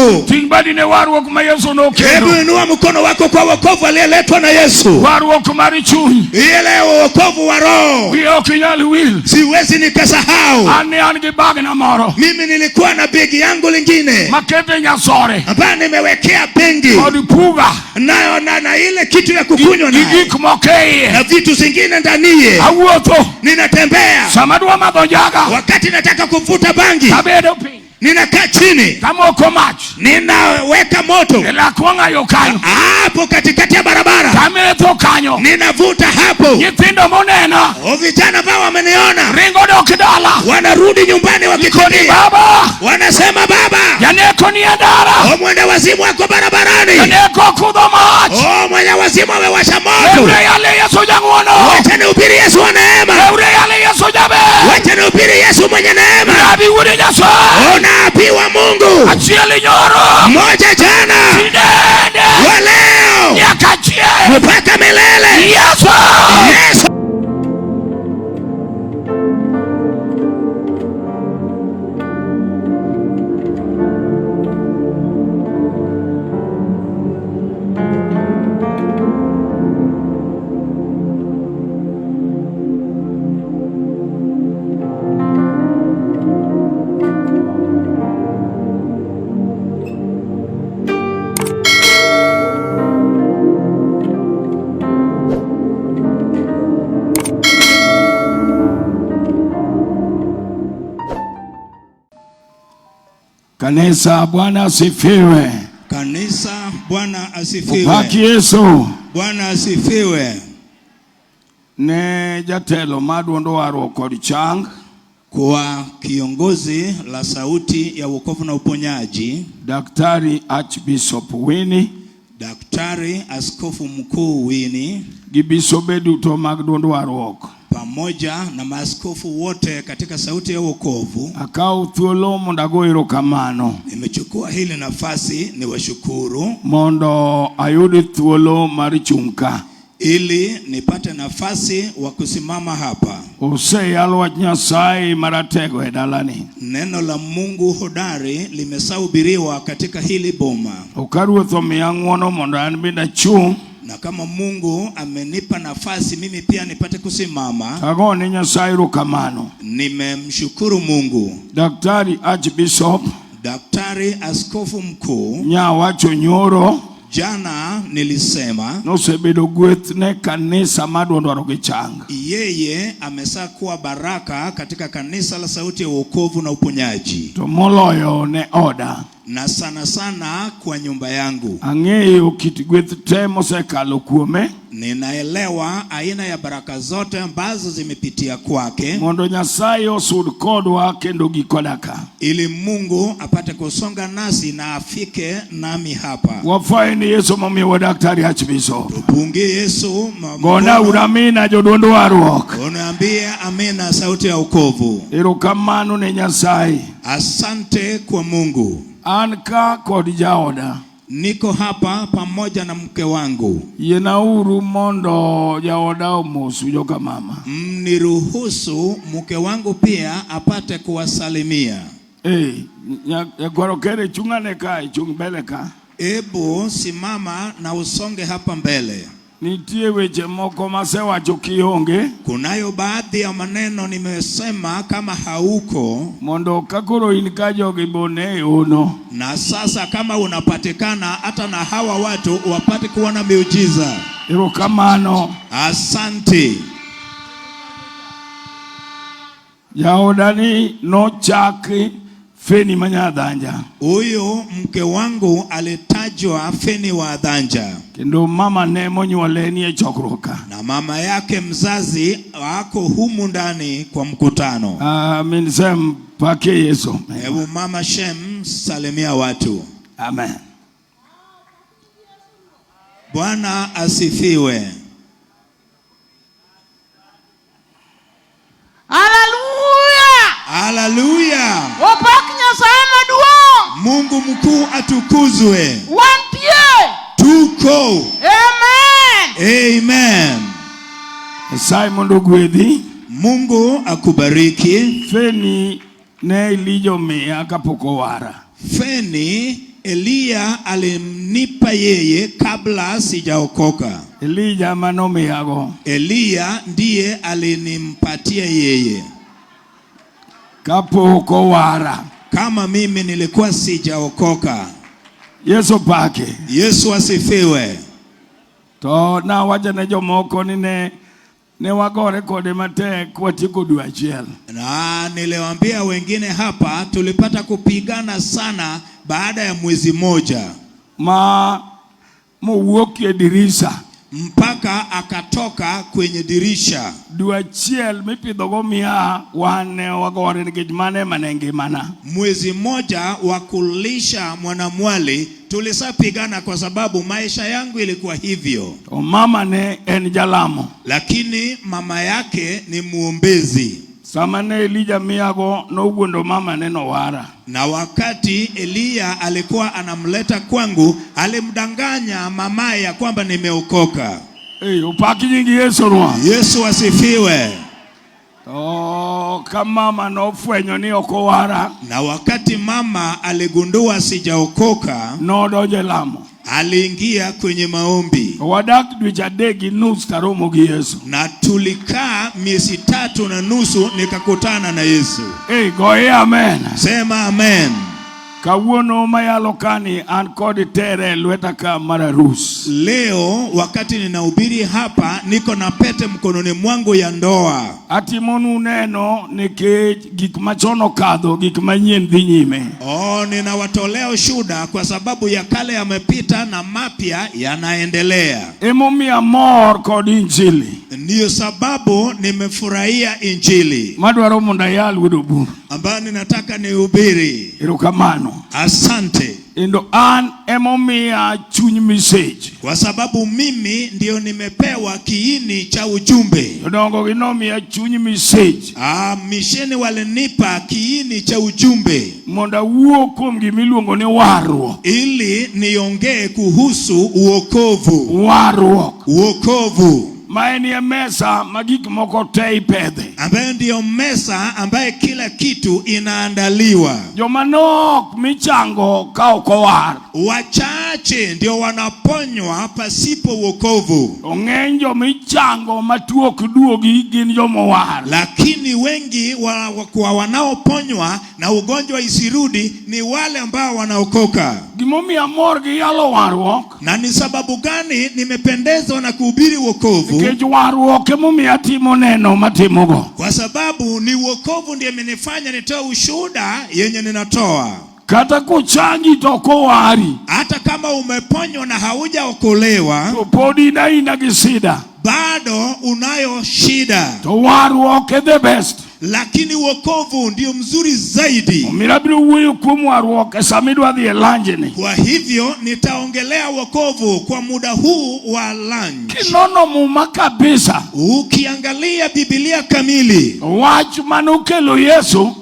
Mungu. Ting' badi ne warruok ma Yesu Hebu nokelo. inua mkono wako kwa wokovu aliyeletwa na Yesu, Warruok mar chuny. ile wokovu wa roho. Wiya ok inyal wil. Siwezi nikasahau, An ne an gi bagna moro mimi nilikuwa na begi yangu lingine makete nyasore ambayo nimewekea bengi kod puga nayo na ile kitu ya kukunywa gi nayo gik moko e iye. na vitu zingine ndaniye. Awuotho Ninatembea sama adwa madho njaga wakati nataka kuvuta bangi, tabedo piny ninakaa chini, tamoko mach ninaweka moto e lak wang'ayo kanyo hapo katikati ya barabara, tametho kanyo. ninavuta hapo. Nyithindo monena O, vijana ambao wameniona ringo dok dala wanarudi nyumbani koni wakikimbia, baba wanasema baba, janeko ni e dara o mwenda wazimu wako barabarani, janeko kudho mach. o mwenye wazimu amewasha moto. Eure yale Yesu jang'wono. Wacha nihubiri Yesu wa neema, Eure yale Yesu jaber. wacha nihubiri Yesu mwenye neema. Rabi wuod Nyasaye. O nabii wa Mungu Achiel inyoro. mmoja jana Tidende. wa leo Nyaka chieng'. mpaka milele. Yesu. Yesu. Kanisa, Bwana asifiwe. Kanisa, Bwana asifiwe. Upaki Yesu. Bwana asifiwe. Ne jatelo mar duond warruok kod chang Kwa kiongozi la Sauti ya Wokovu na Uponyaji, Daktari Archbishop Winnie Daktari Askofu Mkuu Winnie gi bisobe duto mag duond warruok. pamoja na maaskofu wote katika Sauti ya Wokovu, Akaw thuolo mondo ago erokamano nimechukua hili nafasi niwashukuru mondo ayud thuolo mar chung' ka. ili nipate nafasi wa kusimama hapa. Oseyal wach Nyasaye maratego e dalani. Neno la Mungu hodari limesahubiriwa katika hili boma, To ka Ruoth omiya ng'uono mondo an bende achung', na kama Mungu amenipa nafasi mimi pia nipate kusimama, ago ne Nyasaye erokamano. nimemshukuru Mungu. Daktari Archbishop Daktari Askofu Mkuu, nyawacho nyoro jana nilisema nosebedo gweth ne kanisa mar duond warruok gi chang. yeye amesaa kuwa baraka katika kanisa la Sauti ya Wokovu na Uponyaji, To moloyo ne oda. na sana sana kwa nyumba yangu. Ang'eyo kit gweth te mosekalo kuome Ninaelewa aina ya baraka zote ambazo zimepitia kwake, mondo Nyasaye osud kodwa kendo gi koda ka. ili Mungu apate kusonga nasi na afike nami hapa. Wafwayo ni Yesu momiyowa Daktari Archbishop. Tupungie Yesu Gona mkono. uru amina joduond warruok. Unaambia amina, sauti ya wokovu. Erokamano ne Nyasaye. Asante kwa Mungu. An ka kod jaoda. Niko hapa pamoja na mke wangu. Yienauru mondo jaoda omosu joka mama. Mniruhusu mke wangu pia apate kuwasalimia. Eh, nyakwaro kere chung' ane ka, chung' mbele ka. Ebu simama na usonge hapa mbele. Nitie weche moko masewacho kionge Kunayo baadhi ya maneno nimesema kama hauko, mondo ka koro in ka jogi bone uno. na sasa kama unapatikana hata na hawa watu wapate kuona miujiza. Erokamano. Asante. Jaoda ni nochaki Feni Manyadhanja Huyu mke wangu alitajwa Feni wa Dhanja, kendo mama ne monyuole ni e chokruok ka. na mama yake mzazi wako humu ndani kwa mkutano. Min Sem pakie Yesu. Hebu mama Shem, salimia watu. Amen. Bwana asifiwe. Haleluya! Haleluya! Opak Nyasaye maduong'! Mungu mkuu atukuzwe. Wantie! Tuko. Amen! Amen. Nyasaye mondo ogwedhi. Mungu akubariki. Feni ne Elija omiya kapok owara. Feni Eliya alimnipa yeye kabla sijaokoka. Elija manomiyago. Eliya ndiye alinimpatia yeye. Kapok owara. Kama mimi nilikuwa sijaokoka. Yesu pake. Yesu asifiwe. To nawacho ne jomoko ni ne wagore kode matek watieko dwe achiel. Na niliwaambia wengine hapa, tulipata kupigana sana baada ya mwezi moja. Ma mowuok e dirisa. Mpaka akatoka kwenye dirisha. Dwe achiel mipidhogo miaha wan ne wagore nikech mano ema ne ngimana. Mwezi mmoja wa kulisha mwanamwali tulisapigana kwa sababu maisha yangu ilikuwa hivyo. To mama ne en jalamo. Lakini mama yake ni muombezi. Sama ne Elija miyago nowuondo mama ne nowara. Na wakati Eliya alikuwa anamleta kwangu, alimdanganya mamaye ya kwamba nimeokoka. Ei, opak nying Yesu nwa. Yesu asifiwe. To ka mama nofwenyo ni ok owara, Na wakati mama aligundua sijaokoka, nodonjo e lamo. Aliingia kwenye maombi. To wadak dweche adek gi nus taromo gi Yesu. Na tulikaa miezi 3.5 nikakutana na Yesu. Ei, goye amen. Sema amen. Kawuono mayalo kani an kod tere e lweta ka mar arus. Leo wakati ninahubiri hapa niko na pete mkononi mwangu ya ndoa. Atimonu neno nikech gik machon okadho, gik manyien dhi nyime. Oh, ninawatolea ushuhuda kwa sababu ya kale yamepita na mapya yanaendelea. Emomiyo amor kod injili. Ndiyo sababu nimefurahia injili Madwaro mondo ayal wuod Oburu. ambayo ninataka nihubiri. Erokamano. Asante. Kendo an emomiya chuny message. Kwa sababu mimi ndio nimepewa kiini cha ujumbe. Jodongo gi nomiya chuny message. Misheni walinipa kiini cha ujumbe Mondo awuo kuom gimiluongo ni warruok. Ili niongee kuhusu uokovu. Warruok. Uokovu. Ma en e mesa ma gik moko te ipedhe. Ambayo ndiyo mesa ambaye kila kitu inaandaliwa. Joma nok michango ka ok owar. Wachache ndio wanaponywa pasipo wokovu. To ng'eny jomichango ma tuo ok duogi gin jomowar. Lakini wengi kwa wanaoponywa na ugonjwa isirudi ni wale ambao wanaokoka. Gimomiyo amor gi yalo warruok. Na ni sababu gani nimependezwa na kuhubiri wokovu? Nikech warruok emomiyo atimo neno matimogo. Kwa sababu ni wokovu ndiye imenifanya nitoe ushuhuda yenye ninatoa. Kata kochangi to ok owari. Hata kama umeponywa na haujaokolewa, To pod in aina gi shida. Bado unayo shida. To warruok e the best. Lakini wokovu ndio mzuri zaidi. Omiyo abiro wuoyo kuom warruok e sama idwa dhi e lunch ni. Kwa hivyo nitaongelea wokovu kwa muda huu wa lunch. Kinono muma kabisa. Ukiangalia Biblia kamili, Wach manokelo Yesu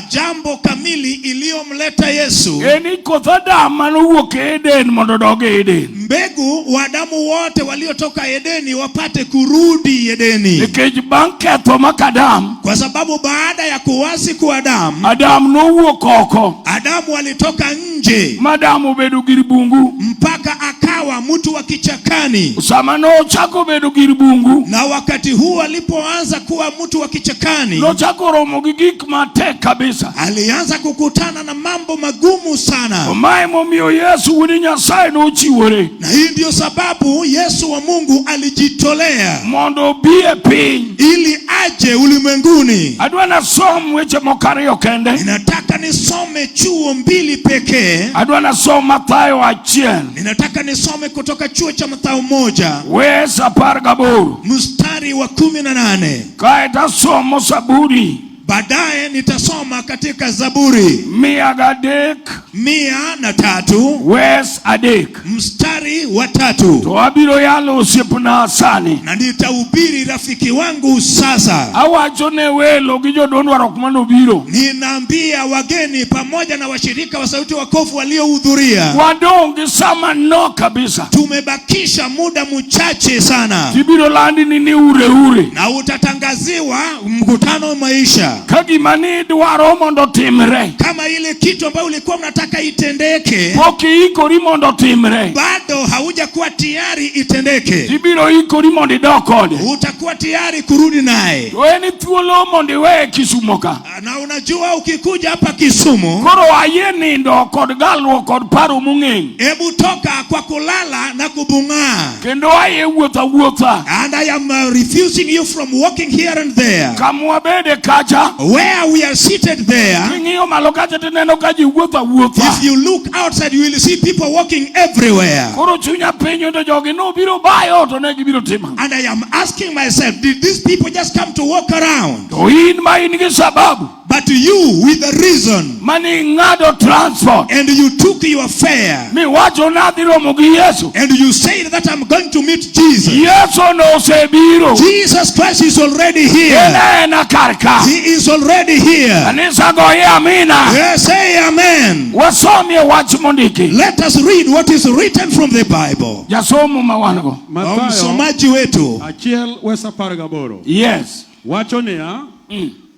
jambo kamili iliyomleta Yesu, en ni koth Adam manowuok e Eden mondo odog e Eden. Mbegu wa Adamu wote waliotoka Edeni wapate kurudi Edeni. Nikech bang' ketho mak Adam, kwa sababu baada ya kuasi kwa Adamu, Adam nowuok oko. Adamu alitoka nje. Ma Adam obedo gir bungu. Mpaka akawa mtu wa kichakani. Sama nochako bedo gir bungu, na wakati huu alipoanza kuwa mtu wa kichakani, nochako romo gi gik matek kabisa. Alianza kukutana na mambo magumu sana. Mae momiyo Yesu wuod Nyasaye nochiwore. Na hii ndio sababu Yesu wa Mungu alijitolea mondo obi e piny, ili aje ulimwenguni. Adwa nasom weche moko ariyo kende. Ninataka nisome chuo 2 pekee. Adwa nasom Mathayo 1. Ninataka nisome kutoka chuo cha Mathayo 1. Wes 18. Mstari wa 18. Kae tasomo Zaburi. Baadaye nitasoma katika Zaburi Mia gadek. 103. Wes adek. Mstari wa 3. To abiro yalo osiepna sani. Na nitahubiri rafiki wangu sasa. Awacho ne welo gi jodondwarruok manobiro. Ninaambia wageni pamoja na washirika wa Sauti Wokovu waliohudhuria. Wadong' gi sa manok kabisa. Tumebakisha muda mchache sana. Tibiro landi ni ure ure. Na utatangaziwa mkutano maisha. kanisa, Ka gima ni dwaro mondo timre, kama ile kitu ambayo ulikuwa unataka itendeke pok iikori mondo timre, bado haujakuwa tayari itendeke, tibiro ikori mondo idog kode. Utakuwa tayari kurudi naye. To en thuolo mondo iweye Kisumo ka. Na unajua ukikuja hapa Kisumu, Koro ayie nindo kod galruok kod paro mong'eny. Hebu toka kwa kulala na kubung'aa. Kendo ayie wuotho awuotha. And I am refusing you from walking here and there. Kamwabede kacha, Where we are seated there, king'iyo malo kacha tineno ka ji wuotho awuotha. If you look outside, you will see people walking everywhere. Koro chunya penjo to jogi nobiro bayo to ne gibiro timo. And I am asking myself, did these people just come to walk around? To in ma in gi sababu But you, with a reason, mane ing'ado transport and you took your fare, miwacho nadhi romo gi Yesu. And you said that I'm going to meet Jesus. Yesu no osebiro. Jesus Christ is already En here. aena kar ka. He is already here. Kanisa goye amina. Yes, say amen. Wasomie wach mondiki. Let us read what is written from the Bible. Jasomo ma wan go. Mathayo Msomaji wetu. 1 wes 18. Yes. Wacho niya,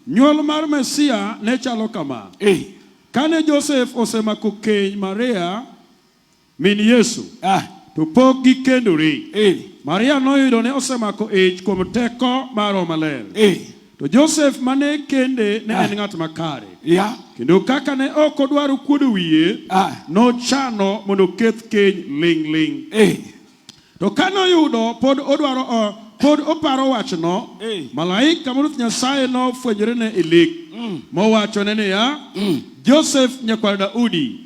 nyuol mar Mesia ne chalo kama. Kane Josef osemako keny Maria min Yesu, to pok gikendore. Maria noyudo ne osemako ich kuom teko mar Roho Maler. To Josef mane kende ne en ng'at makare. Kendo kaka ne ok odwar kuodo wiye, nochano mondo oketh keny ling' ling'. To kane oyudo pod odwaro pod oparo wachno, malaika mar Ruoth Nyasaye nofwenyorene e lek, mowachone niya, Josef nyakwar Daudi,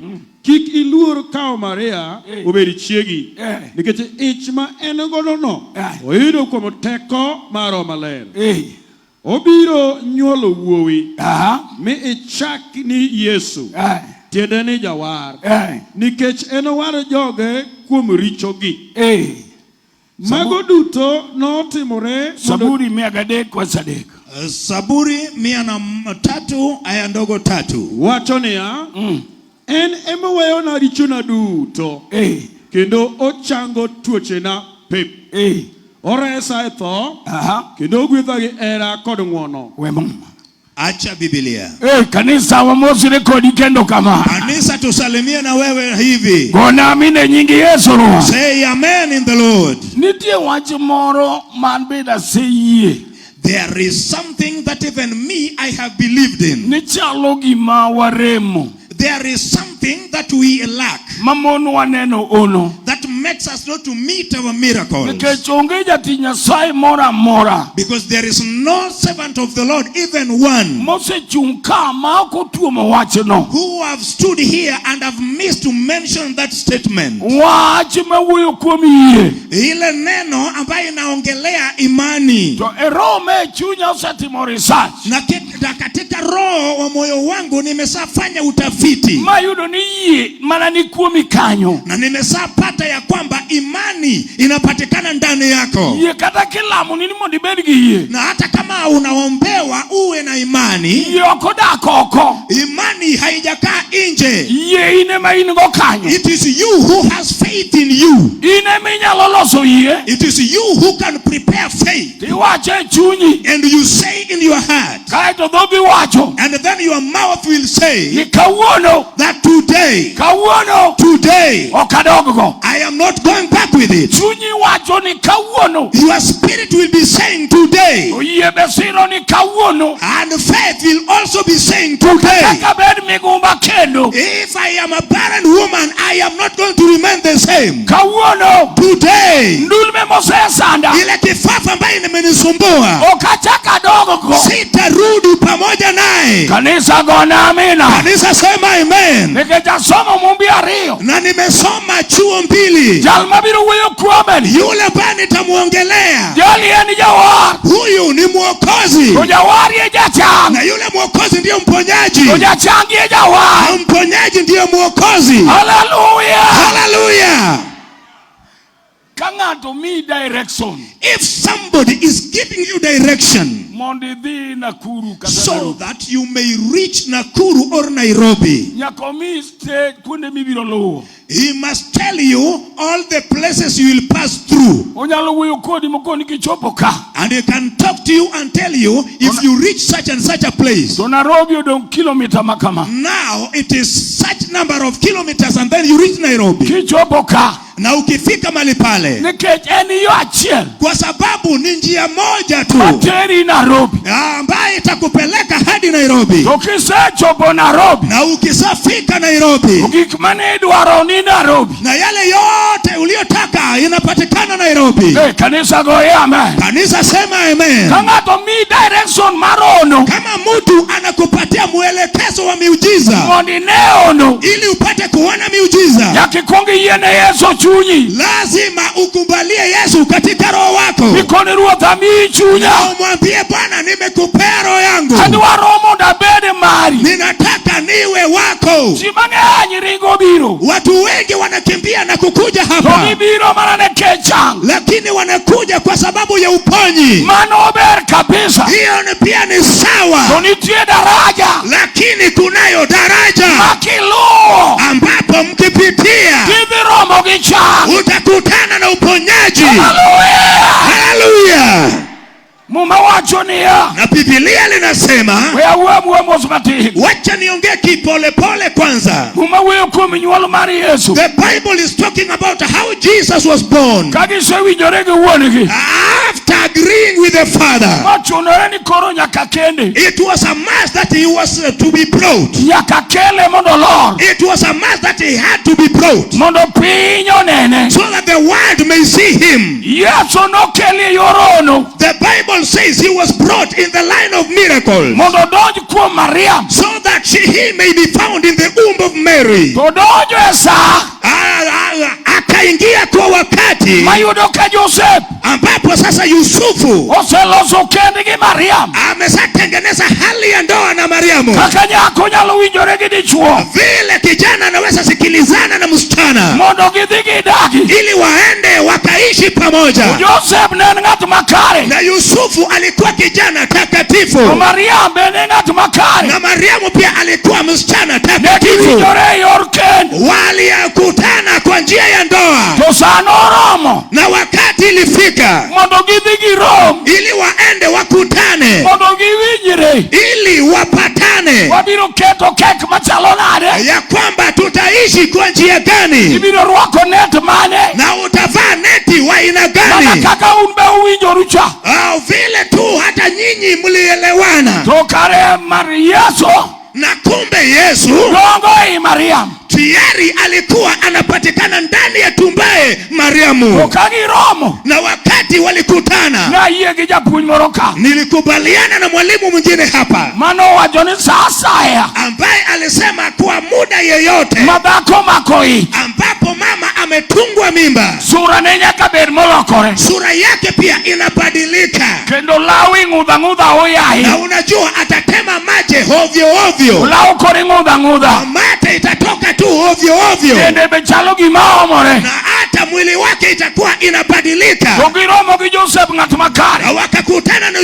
kik iluor kawo Maria obed chiegi, nikech ich ma en godo no oyudo kuom teko mar Roho Maler. Obiro nyuolo wuowi, mi ichak ni Yesu, tiende ni Jawar, nikech enowar joge kuom richogi. Mago duto notimore mondo Saburi 303. Saburi 103 aya 3. Wacho niya, en emoweyona richona duto kendo ochango tuochena pep. Oresa e tho kendo ogwedha gi hera kod ng'wono. We Muma. Acha Biblia. Kanisa wamosre kodi kendo kama. Kanisa, tusalimie na wewe hivi. Gona amina e nying Yesu Ruoth. Say amen in the Lord. Nitie wach moro man bende aseyie There is something that even me I have believed in. Ni chalo gima waremo There is something that we lack ma mon waneno ono. That makes us not to meet our miracles. Nikech onge jatich Nyasaye moro amora Because there is no servant of the Lord, even one, mosechung' ka ma ok otuomo wachno. Who have stood here and have missed to mention that statement. Wach mawuoyo kuom yie. Ile neno ambayo inaongelea imani. To e roho me chunya osetimo research. Na katika roho wa moyo wangu nimeshafanya utafiti Mayudo ni yie mana ni kuomi kanyo. Na nimeshapata ya kwamba imani inapatikana ndani yako, Yie kata kilamo ni mondo ibed gi yie. Na hata kama unaombewa uwe na imani. Yie ok odak oko. Imani haijakaa nje. Yie in ema in go kanyo. It is you who has faith in you. In ema inyalo loso yie. It is you who can prepare faith. Tiwacho e chunyi. And you say in your heart, Kaeto dhogi wacho. And then your mouth will say Ni kawuono. That today, Kawuono. Today, Ok adoggo. I am not going back with it. Chunyi wacho ni kawuono. Your spirit will be saying today, To yie be siro ni kawuono. And faith will also be saying today. Kaka bed migumba kendo. If I am a barren woman, I am not going to remain the same. Kawuono. Today, Ndulme mosesanda. Ile kifafa ambayo imenisumbua, Ok achak adoggo. Sitarudi pamoja naye. Kanisa gona amina. Kanisa sema amen. Nikech asomo mumbi ariyo. Na nimesoma chuo mbili. Jal mabiro wuoyo kuome ni. Yule ambaye nitamwongelea, Jali en jawar. Huyu ni mwokozi, To jawar e jachang. Na yule mwokozi ndiyo mponyaji, To jachang e jawar. Na mponyaji ndiyo mwokozi. Hallelujah. Hallelujah. Ka ng'ato miyi direction If somebody is giving you direction mondo idhi Nakuru kata so Nairobi, that you may reach Nakuru or Nairobi, nyaka omiyi stage kuonde mibiro luwo. He must tell you all the places you will pass through. Onyalo wuoyo kodi mokoni kichopo ka. And he can talk to you and tell you if you reach such and such a place. To Nairobi odong' kilomita ma kama. Now it is such number of kilometers and then you reach Nairobi. Kichopo ka. Na ukifika mahali pale, Nikech en yo achiel kwa sababu ni njia moja tu materi Nairobi. Ambaye itakupeleka hadi Nairobi. To kisechopo Nairobi, Na ukishafika Nairobi, to gik mane idwaro ni Nairobi. Na yale yote uliyotaka inapatikana Nairobi. Eh, kanisa goye amen. Kanisa sema amen. Ka ng'ato mi direction mar hono Kama mtu anakupatia mwelekezo wa miujiza mondo ine hono, ili upate kuona miujiza, nyaka ikwong iyiene Yesu chunyi. Lazima ukubalie Yesu katika roho wako Ikoni Ruoth amiyi chunya. Na umwambie Bwana, nimekupea roho yangu, Adwaro mondo abed mari. Ninataka niwe wako. Ji mang'eny ringo biro. Watu wengi wanakimbia na kukuja To hapa, gibiro mana nikech chang. Lakini wanakuja kwa sababu ya uponyi. Mano ber kabisa. Hiyo ni pia ni sawa. To nitie daraja Lakini kunayo daraja ma kiluwo ambapo mkipitia tidhi romo gi chang. Utakutana na uponyaji. Haleluya! Haleluya! Muma wacho niya, Na Biblia linasema, we awuo wuo mos matin. Wacha niongee kipolepole kwanza. Muma wuoyo kuom nyuol mar Yesu. The Bible is talking about how Jesus was born. Ka gisewinjore gi wuon-gi. After agreeing with the Father, Mochunore ni koro nyaka kende. It was a must that he was to be brought. Nyaka kele mondo olor. It was a must that he had to be brought. Mondo piny onene. So that the world may see him. Yesu nokele e yor hono. The Bible says he was brought in the line of miracles. Mondo odonj kuom Mariam. So that he may be found in the womb of Mary. To odonjo e sa Akaingia kwa wakati mayudo ka Joseph ambapo sasa Yusufu oseloso kend gi Mariam. Ameshatengeneza hali ya ndoa na Mariamu. Kaka nyako nyalo winjore gi dichuo. Vile kijana anaweza sikilizana na msichana Mondo gidhi gidagi. Ili waende wakaishi pamoja. Joseph ne en ng'at makare. Na Yusufu alikuwa kijana takatifu. To Mariam be ne ng'at makare. Na Mariamu pia alikuwa msichana Ne takatifu. giwinjore e yor kend. Walikutana kwa njia ya ndoa. To sa noromo. Na wakati ilifika Mondo gidhi girom. Ili waende wakutane. Mondo giwinjre. Ili wapatane. Wabiro keto kek machalo nade? Ya kwamba tutaishi kwa njia gani? Ibiro rwako net mane? Na utavaa neti wa aina gani? Mana kaka un be uwinjoru cha. Ah, vile tu hata nyinyi mlielewana. To kare mar Yesu. Na kumbe Yesu Dongo i Mariam. Tayari alikuwa anapatikana ndani ya tumbaye Mariamu. To ka giromo. Na wakati walikutana, Nayie gi japuonj moro ka. Nilikubaliana na mwalimu mwingine hapa. Mano wacho ni sa asaya. Ambaye alisema kwa muda yeyote Ma dhako mako ich. Ambapo mama ametungwa mimba, Sura ne nyaka bed molokore. Sura yake pia inabadilika. Kendo law ing'udha ng'udha oyayi. Na unajua atatema mache ovyo ovyo. Law koro ing'udha ng'udha. Mate itatoka tu ovyo ovyo. Dende be chalo gima omore. Na hata mwili wake itakuwa inabadilika. To giromo gi Joseph ng'at makare. Na wakakutana na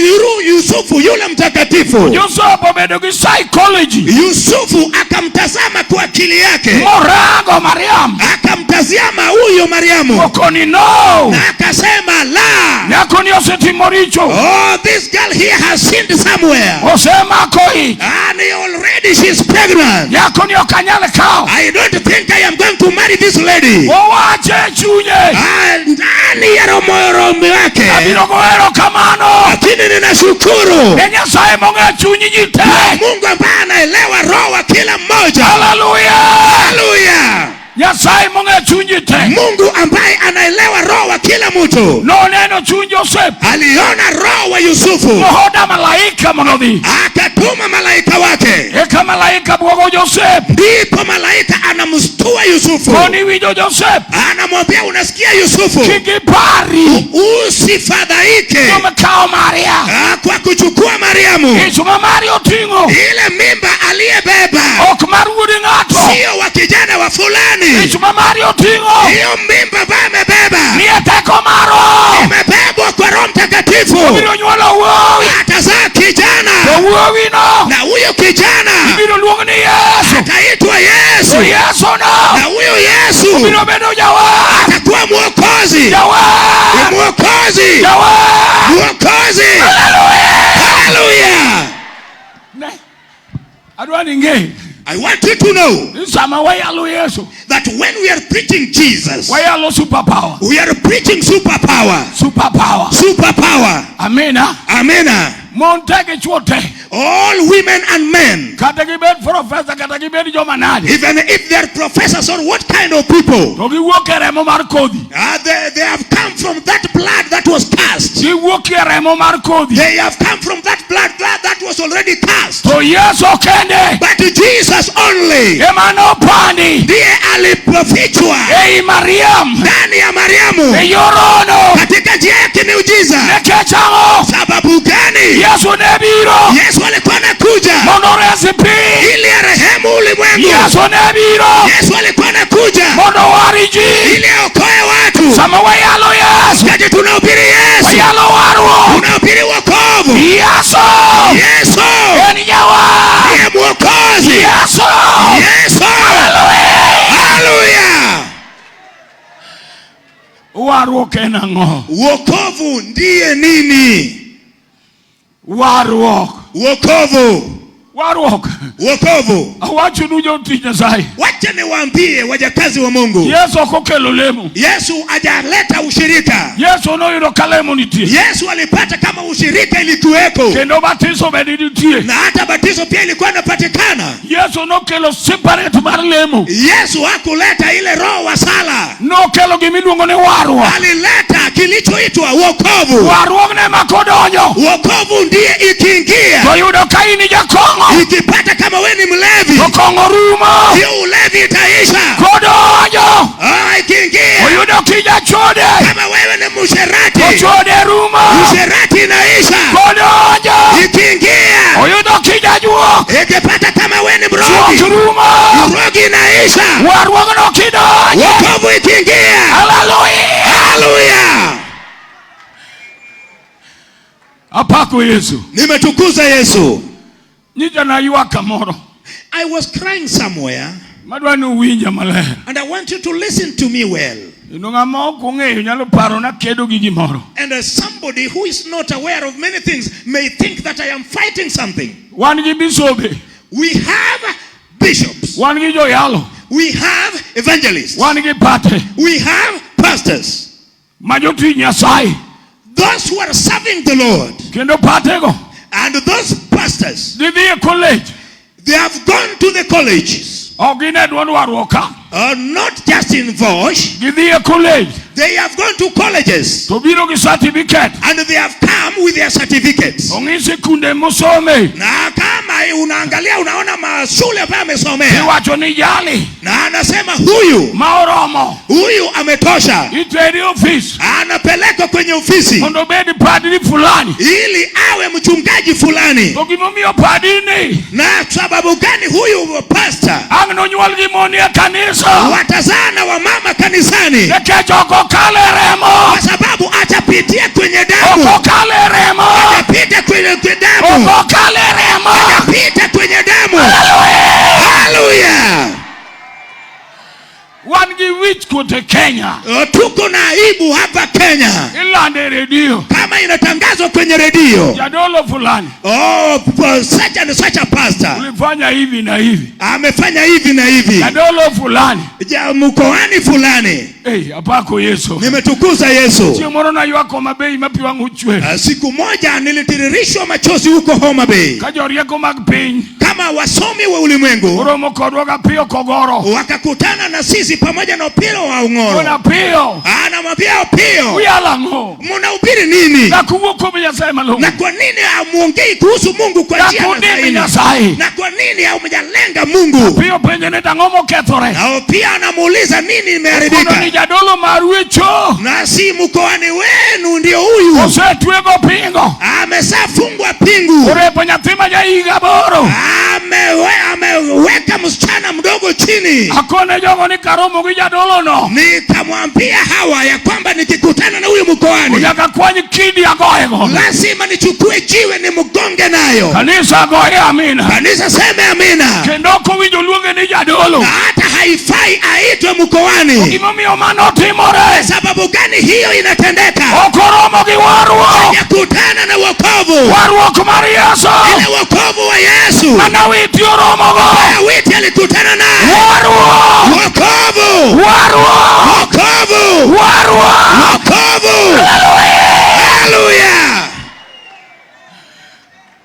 Yusufu yule mtakatifu. Joseph obedo gi psychology. Yusufu akamtazama kwa akili yake. Morango Mariam. Akamtazama huyo Mariamu. Okoni no. Na akasema la. Nyako ni osetimo richo. Oh, this girl here has sinned somewhere. Osemako ich. And already she's pregnant. Nyako ni ok anyal kawo. I don't think I am going to marry this lady. Owache e chunye. Ndani ya roho yake. Abiro goyo erokamano. Lakini ninashukuru. Ne Nyasaye mong'eyo chuny ji te. Mungu ambaye anaelewa roho wa kila mmoja. Haleluya. Haleluya. Nyasaye mong'eyo chuny ji te. Mungu ambaye anaelewa roho wa kila mtu. Noneno chuny Joseph. Aliona roho wa Yusufu. Mohoda malaika mondo odhi. Akatuma malaika wake. Eka malaika bwogo Joseph. Ndipo malaika anamstua Yusufu. Koni winjo Joseph. Anamwambia unasikia Yusufu? Kik ipari. Usifadhaike. Kuom kawo Maria. Kwa kuchukua Mariamu. Ich ma Maria oting'o. Ile mimba aliyebeba. Ok mar wuod ng'ato. Sio wa kijana wa fulani. Ich ma Maria oting'o. Hiyo mimba ambayo amebeba. Ni e teko mar Roho. Imebebwa kwa Roho Mtakatifu. Obiro nyuolo wuowi. Atazaa kijana. To wuowino. Na huyo kijana Ibiro luong ni Yesu. Ataitwa Yesu. To Yesu no. Na Huyo Yesu Obiro bedo jawar. Atakuwa mwokozi. Jawar. Mwokozi. Jawar. Mwokozi. Haleluya. Ne. Adwa ni ing'e I want you to know ni sama wayalo Yesu, that when we are preaching Jesus, wayalo superpower. We are preaching superpower. Superpower. Superpower. Amina. Amina. Mon te gi chuo te. All women and men, Kata gibed professor, kata gibed joma nade. Even if they are professors or what kind of people, To giwuok e remo mar kodhi. They have come from that blood that was cast. Giwuok e remo mar kodhi. They have come from that blood that was already cast. To Yesu kende But Jesus only ema nopandi ndiye alipofichwa ei Mariam ndani ya Mariamu e yor hono. Katika njia ya kimiujiza. Nikech ang'o? Sababu gani? Yesu ne biro Yesu alikuwa anakuja mondo ores piny. Ili arehemu ulimwengu. Yesu ne biro Yesu alikuwa anakuja mondo owar ji. Ili aokoe watu. Sama wayalo Yesu, Wakati tunahubiri Yesu, wayalo warruok. Tunahubiri wokovu. Yesu Yesu en jawar. Ndiye mwokozi. Yesu. Yesu. Haleluya. Warruok en ang'o? Wokovu ndiye nini? Warruok. Wokovu. Warruok. Wokovu. Awachonu jotich Nyasaye. Wacha niwaambie wajakazi wa Mungu. Yesu ok okelo lemo. Yesu hajaleta ushirika. Yesu noyudo ka lemo nitie. Yesu alipata kama ushirika ilikuweko. Kendo batiso bende nitie. Na hata batizo pia ilikuwa inapatikana. Yesu nokelo separate mar lemo. Yesu hakuleta ile roho wa sala. Nokelo gimiluongo ni warruok. Alileta kilichoitwa wokovu. Warruok ne ma kodonjo. Wokovu ndiye ikiingia. To yudo ka in jakong'o. Ikipata kama wewe ni mlevi. To kong'o rumo. Hiyo ulevi itaisha. Kodonjo. Ah, ikiingia. Oyudo kijachode. Kama wewe ni msherati. To chode rumo. Usherati inaisha. Kodonjo. Ikiingia. Oyudo kijajuok. Ikipata kama wewe ni mrogi. Juok rumo. Urogi inaisha. Warruogno kidonjo. Wokovu ikiingia. Haleluya. Haleluya. Apako Yesu. Nimetukuza Yesu. Nyicha naywak kamoro. I was crying somewhere. Madwa ni uwinja maler. And I want you to listen to me well. Kendo ng'ama ok ong'eyo nyalo paro na kedo gi gimoro. And as somebody who is not aware of many things may think that I am fighting something. Wan gi bisobe. We have bishops. Wan gi joyalo. We have evangelists. Wan gi pate. We have pastors. Ma jotich Nyasaye. Those who are serving the Lord. Kendo patego. And those pastors. Gidhi e college. They have gone to the colleges. Ok gine duond warruok ka. Not just in Vosh. Gidhi e college. They have gone to colleges. To biro gi certificate. And they have come with their certificates. Ong'isi kunde mosome. Na kama unaangalia unaona mashule ambayo amesomea. Iwacho ni jali. Na anasema huyu. Ma oromo. Huyu ametosha. Iteri office. Anapelekwa kwenye ofisi. Mondo obed padri fulani. Ili awe mchungaji fulani. To gimomiyo padri ni. Na sababu gani huyu pastor? Ang' nonyuol gi mon e kanisa. Watazaa na wamama kanisani. Nikech ok okal e remo. Kwa sababu atapitia kwenye damu. Ok okal e remo. Atapita kwenye damu. Ok okal e remo. Atapita kwenye damu. Haleluya. Wan gi wich kuot e Kenya. Tuko na aibu hapa Kenya. Ilande e redio. Kama inatangazwa kwenye redio. Jadolo fulani. Oh, such and such a pastor. Ulifanya hivi na hivi. Amefanya hivi na hivi. Jadolo fulani. Ja, mkoani fulani. Hey, apako Yesu. Nimetukuza Yesu. Chieng' moro naywak Homa Bay ma pi wang' ochwer. Siku moja nilitiririshwa machozi huko Homa Bay. Ka jorieko mag piny. Kama wasomi wa ulimwengu. Oromo kodwa ga piyo kogoro. Wakakutana na sisi pamoja na Opiyo wa Ong'oro. Ona Opiyo. Anamwambia Opiyo. Uyalo ang'o? Mnahubiri nini? Na kuwuok kuom Nyasaye malong'o. Na kwa nini hamuongei kuhusu Mungu kwa Na njia ya kudimi Nyasaye? Nyasaye. Na kwa nini hamjalenga Mungu? Opiyo penje ni tang'o mokethore? Na Opiyo anamuuliza nini imeharibika? Kono ni jadolo mar wecho. Na si mkoani wenu ndio huyu. Osetwego pingo. Amesafungwa pingu. Orepo nyathi ma ja higa 8. Amewekwa Niliweka msichana mdogo chini. Akone jogo ni karomo gi jadolono. Nikamwambia hawa ya kwamba nikikutana na huyu mkoani Nyaka kwany kidi agoyego. lazima nichukue jiwe nimgonge nayo. Kanisa goye amina. Kanisa seme amina. Kendo ok owinjo luonge ni jadolo. Na hata haifai aitwe mkoani. Gimomiyo mano timore. Sababu gani hiyo inatendeka? Ok oromo gi warruok. Hajakutana na wokovu, Warruok mar Yesu. ile wokovu wa Yesu Mana witi oromogo. Awiti alikutana naye. Warruok. Wokovu, Warruok. wokovu, Warruok. wokovu! Haleluya!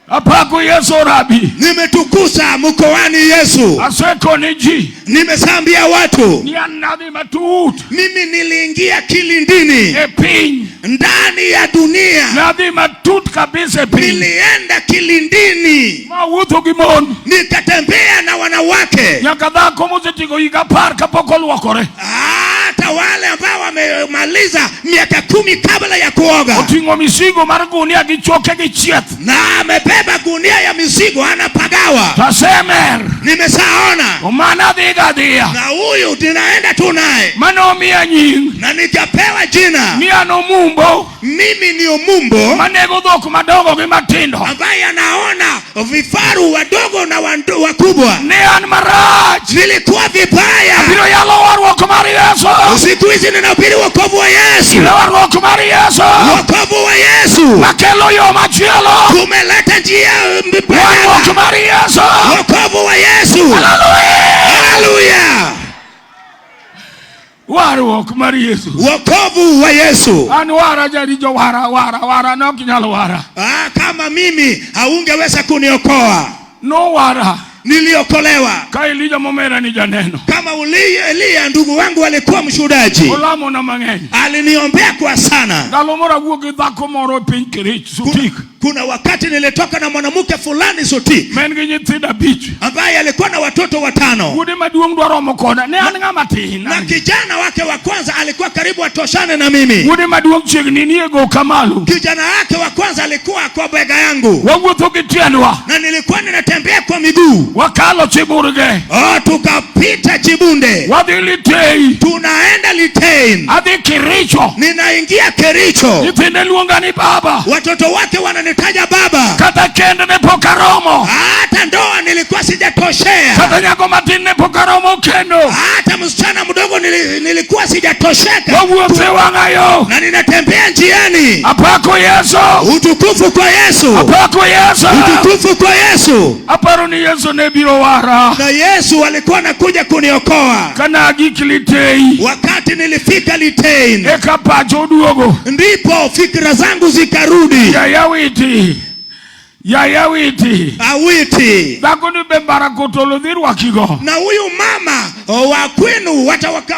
Apako Yesu Rabi. Nimetukuza mkoani Yesu, Asekoni ji. nimesambia watu. Ni an nadhi matut. Mimi niliingia kilindini, E piny. ndani ya dunia, Nadhi matut kabisa e piny. nilienda kilindini, Mawuotho gi mon. nikatembea na wanawake, Nyaka dhako mosetieko higa apar kapok oluokore. hata wale ambao wamemaliza miaka 10 kabla ya kuoga, Oting'o misigo mar gunia gi choke gi chieth. na amebeba gunia ya mizigo, anapagawa. Tasemer. Nimeshaona Omana dhiga adhiya. na huyu ninaenda tu naye, Manomiya nying. na nikapewa jina. Ni an omumbo. Mimi ni Omumbo Manego dhok madongo gi matindo. ambaye anaona vifaru wadogo na wakubwa. Ne an marach. Nilikuwa vibaya. Abiro yalo warruok mar Yesu. Siku hizi ninahubiri wokovu wa Yesu, Warruok mar Yesu. wokovu wa Yesu Makelo yo machielo. kumeleta njia Warruok mbadala. mar Yesu. Wokovu wa Yesu, haleluya! Warruok mar Yesu. Wokovu wa Yesu. An wara jaricho wara wara wara ne ok inyal wara. Kama mimi haungeweza kuniokoa, Nowara. niliokolewa Ka Elija momera ni janeno. kama Eliya ndugu wangu alikuwa mshuhudaji, Olamo na mang'eny. aliniombea kwa sana. Ndalo moro awuok gi dhako moro e piny Kerich, Sutik. Kuna wakati nilitoka na mwanamke fulani Sutik Ma en gi nyithindo abich. ambaye alikuwa na watoto 5 Wuode maduong' dwa romo koda. Ne an ng'ama tin. na kijana wake wa kwanza alikuwa karibu atoshane na mimi. Wuode maduong' chiegni ni e goka malo. Kijana wake wa kwanza alikuwa kwa bega yangu Wawuotho gi tiendwa. na nilikuwa ninatembea kwa miguu. Wakalo Chiburge. Oh, tukapita Chibunde, Wadhi Litei. tunaenda Litein, Adhi Kericho. ninaingia Kericho. Nyithinde luonga ni baba. Watoto wake wananitaja baba. Kata kend ne pok aromo. Hata ndoa nilikuwa sijatoshea, Kata nyako matin ne pok aromo kendo. hata msichana mdogo nilikuwa sijatosheka, Wawuotho e wang'a yo. na ninatembea njiani. Apako Yesu. Utukufu kwa Yesu, Apako Yesu. utukufu kwa Yesu. Aparo ni Yesu ne biro wara. Na Yesu alikuwa anakuja kuniokoa. Kana agik Litei. Wakati nilifika Litein, Eka pacha oduogo. ndipo fikra zangu zikarudi. Yaya witi. Yaya witi. Awiti Dhako ni be Barakotolo dhi rwakigo. na huyu mama wa kwenu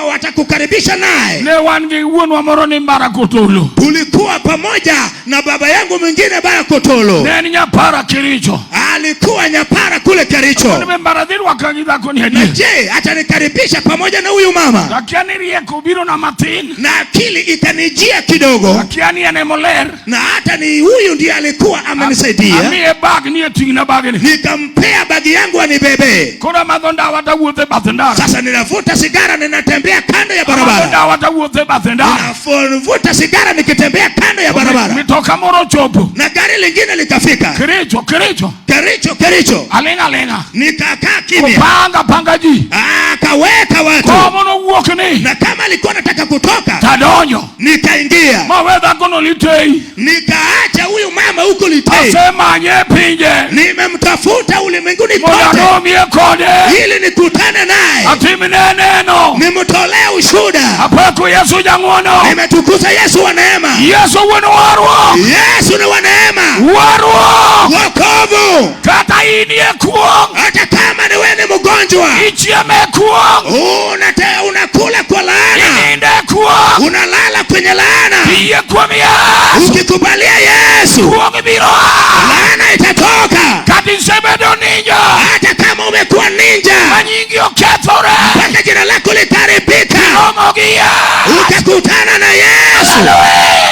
watakukaribisha naye. Ne wan gi wuonwa moro ni Barakotolo. Tulikuwa pamoja na baba yangu mwingine Barakotolo, Ne en nyapara Kericho. alikuwa nyapara kule Ni Kericho. be Mbara dhi rwaka gi dhako ni Na adier. je, atanikaribisha pamoja na huyu mama? Akia ni rieko obiro na matin. Na akili ikanijia kidogo, Akia ni en emoler. na hata ni huyu ndiye alikuwa amenisaidia. Amiye bag ni eting'na bagni. Nikampea bagi yangu anibebe. Koro amadho ndawa tawuotho e bath ndara. Sasa ninavuta sigara, ninatembea kando ya Amadho barabara, ndawa tawuotho e bath ndara. ninavuta sigara nikitembea kando ya barabara, Mitoka moro ochopo. na gari lingine likafika Kericho, Kericho. Kericho, Kericho. Aling' aling'a. Nikakaa kimya, Opanga panga ji. akaweka watu, Komo nowuok ni. na kama alikuwa anataka kutoka, Tadonjo. nikaingia, Mawe dhakono Litei. nikaacha huyu mama huko Litei. Asemanye e pinje. Nimemtafuta ulimwenguni Mondo kote aromie kode. ili nikutane naye, Atimne neno. nimtolee ushuhuda. Apako Yesu jang'wono. Nimetukuza Yesu wa neema. Yesu wuon warruok. Yesu ni wa neema, Warruok. wokovu. Kata in e kuong'. Hata kama ni wewe ni mgonjwa, Ichiemo e kuong'. unakula kwa laana, Inindo e kuong'. unalala kwenye laana. Iyie kuom Yesu. Ukikubalia Yesu, Kuong' biro a. laana itatoka. Kata isebedo ninja. Hata kama umekuwa ninja Ma nyingi okethore. mpaka jina lako likaharibika, Romo gi Yesu. utakutana na Yesu.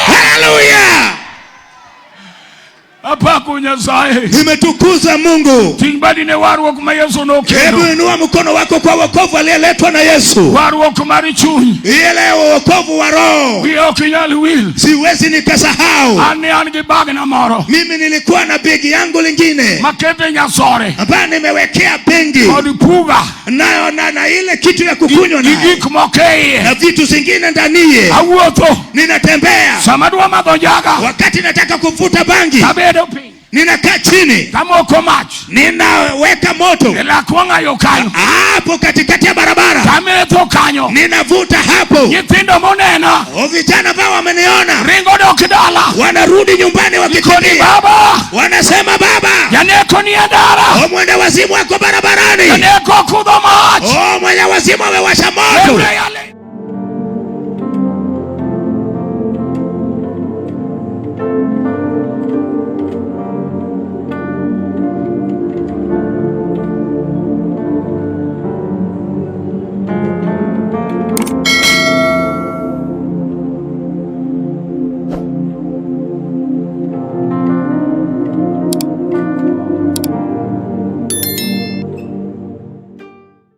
Haleluya! Apako Nyasaye. Nyasaye. Nimetukuza Mungu. Ting' badi ne warruok ma Yesu Hebu nokelo. inua mkono wako kwa wokovu aliyeletwa na Yesu, Warruok mar chuny. ile wokovu wa roho. Wiya ok nyal wil. Siwezi nikasahau. An ne an gi bagna moro. Mimi nilikuwa na begi yangu lingine Makete nyasore. ambayo nimewekea bengi Kod puga. na ile kitu ya kukunywa Gi nayo gik moko e iye. na vitu zingine ndaniye. Awuotho. Ninatembea Sama adwa madho njaga. Wakati nataka kuvuta bangi, Abedo piny. Ninakaa chini, Tamoko mach. Ninaweka moto E lak wang'ayo kanyo. Hapo katikati ya barabara, Tametho kanyo. Ninavuta hapo. Nyithindo monena. O, vijana ambao wameniona Ringo dok dala. Wanarudi nyumbani Koni wakikimbia, baba. Wanasema baba, Janeko nie ndara. o, mwenda wazimu wako barabarani, Janeko okudho mach. o, mwenye wazimu amewasha moto. Lebre yale.